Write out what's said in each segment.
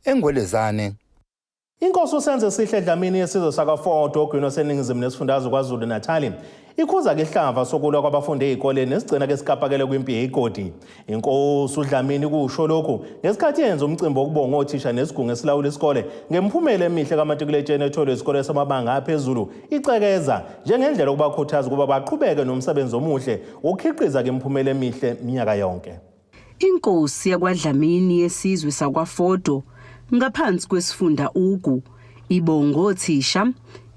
eNgwelezane. Inkosi uSenze Sihle Dlamini yesizwe sakwaFord ogwini oseningizimu nesifundazwe KwaZulu-Natali ikhuza ke ihlava sokulwa kwabafundi ey'koleni esigcina ke sikapakele kwimpi yeyigodi. Inkosi uDlamini kusho lokhu ngesikhathi yenza umcimbi wokubonga othisha nesigungu esilawula isikole ngemiphumela emihle kamatikuletsheni etholwe isikole samabanga aphezulu icekeza njengendlela yokubakhuthaza ukuba baqhubeke nomsebenzi omuhle wokukhiqiza ke imiphumela emihle minyaka yonke. Inkosi yakwaDlamini yesizwe sakwaFodo ngaphansi kwesifunda Ugu ibonga othisha,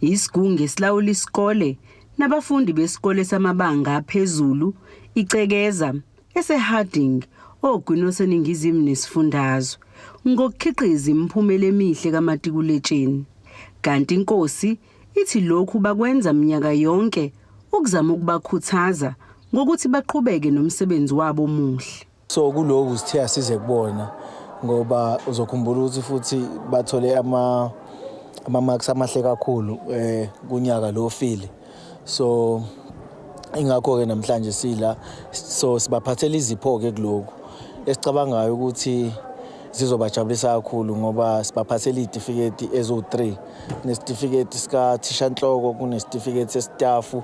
isigungu esilawula isikole nabafundi besikole samabanga aphezulu icekeza eseHarding ogwini oseningizimu nesifundazwe ngokukhiqiza imiphumela emihle kamatikuletsheni. Kanti inkosi ithi lokhu bakwenza minyaka yonke ukuzama ukubakhuthaza ngokuthi baqhubeke nomsebenzi wabo omuhle. So kuloku sithe asize kubona ngoba uzokhumbula ukuthi futhi bathole ama marks amahle kakhulu kunyaka lo file. So ingakho ke namhlanje sila, so sibaphathela izipho ke kuloku esicabangayo ukuthi zizobajabulisa kakhulu, ngoba sibaphathela izitifiketi ezo-3: kunesitifiketi sika thishanhloko, kunesitifiketi sestaff,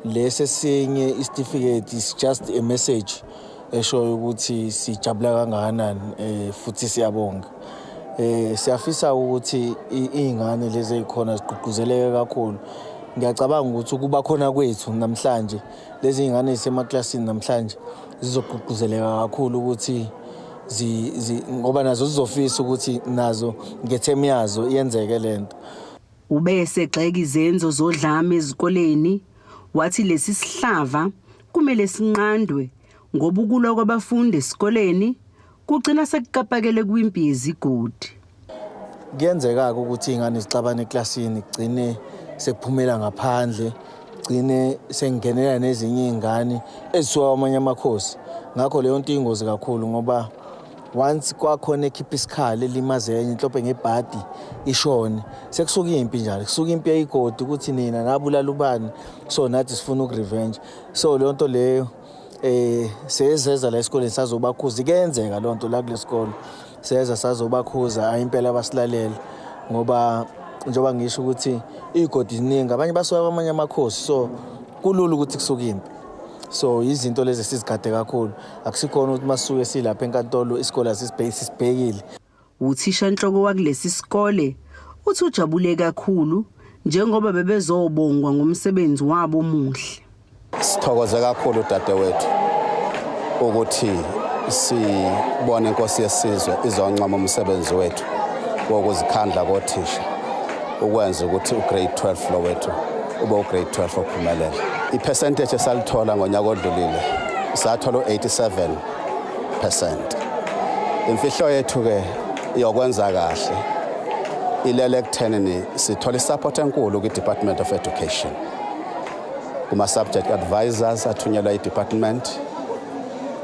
lesi esinye isitifiketi is just a message eshoyo ukuthi sijabula kangakanani futhi siyabonga. Siyafisa ukuthi izingane lezi ezikhona zigqugquzeleke kakhulu. Ngiyacabanga ukuthi ukuba khona kwethu namhlanje, lezi zingane ezisemaklasini namhlanje zizogqugquzeleka kakhulu ukuthi ngoba nazo zizofisa ukuthi nazo ngethemu yazo iyenzeke lento. Ube esegxeka izenzo zodlame ezikoleni, wathi lesi sihlava kumele sinqandwe ngoba ukulwa kwabafundi esikoleni kugcina sekukapakele kwimpi yezigodi. Kuyenzeka-ke ukuthi iy'ngane zixabane eklasini, kugcine sekuphumela ngaphandle, gcine sengingenela nezinye iy'ngane ezisuka kwamanye amakhosi. Ngakho leyo nto iyingozi kakhulu, ngoba once kwakhona ekhipha isikhali elimaze enye inhlophe ngebhadi ishone, sekusuka impi njalo, kusuka impi yeyigodi ukuthi nina nabulala ubani, so nathi sifuna ukurevenge. So leyo nto leyo sezeza la esikoleni sazobakhuza. Kuyenzeka leyo nto la kulesikole, seza sazobakhuza. Hayi, impela basilalela, ngoba njengoba ngisho ukuthi iy'godi ziningi, abanye basuka kwamanye amakhosi, so kulula ukuthi kusuke impi. So izinto lezi sizigade kakhulu, akusikhona ukuthi masisuke silapha enkantolo isikole sisibhekile. Uthishanhloko wakulesi sikole uthi ujabule kakhulu njengoba bebezobongwa ngomsebenzi wabo omuhle. Sithokoze kakhulu, dadewethu, ukuthi sibone inkosi yesizwe izoncoma umsebenzi wethu wokuzikhandla kothisha ukwenza ukuthi ugrade 12 lo wethu ube ugrade 12 ophumelela. Ipercentage esalithola ngonyaka odlulile, sathola u-87%. Imfihlo yethu ke yokwenza kahle ilele ekuthenini sithola isupport enkulu kwi-Department of Education, kuma-subject advisors athunyelwa i-department,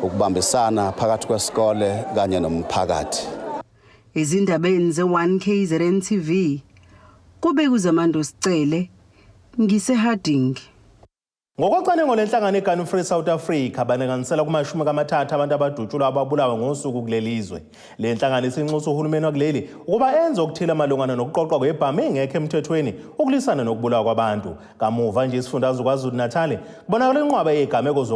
ukubambisana phakathi kwesikole kanye nomphakathi. Ezindabeni ze-1 KZN TV, kube kuZamando Sicele, ngise Harding. Ngokocwaningo lenhlangano iGun Free South Africa, balinganisela kuma-30 abantu abadutshulwa ababulawa ngosuku kuleli zwe. Le nhlangano isinxusa uhulumeni wakuleli ukuba enze okuthile malungana nokuqoqwa kwebhamu engekho emthethweni ukulwisana nokubulawa kwabantu. Kamuva nje isifundazwe KwaZulu-Natal kubonakala inqwaba yezigameko.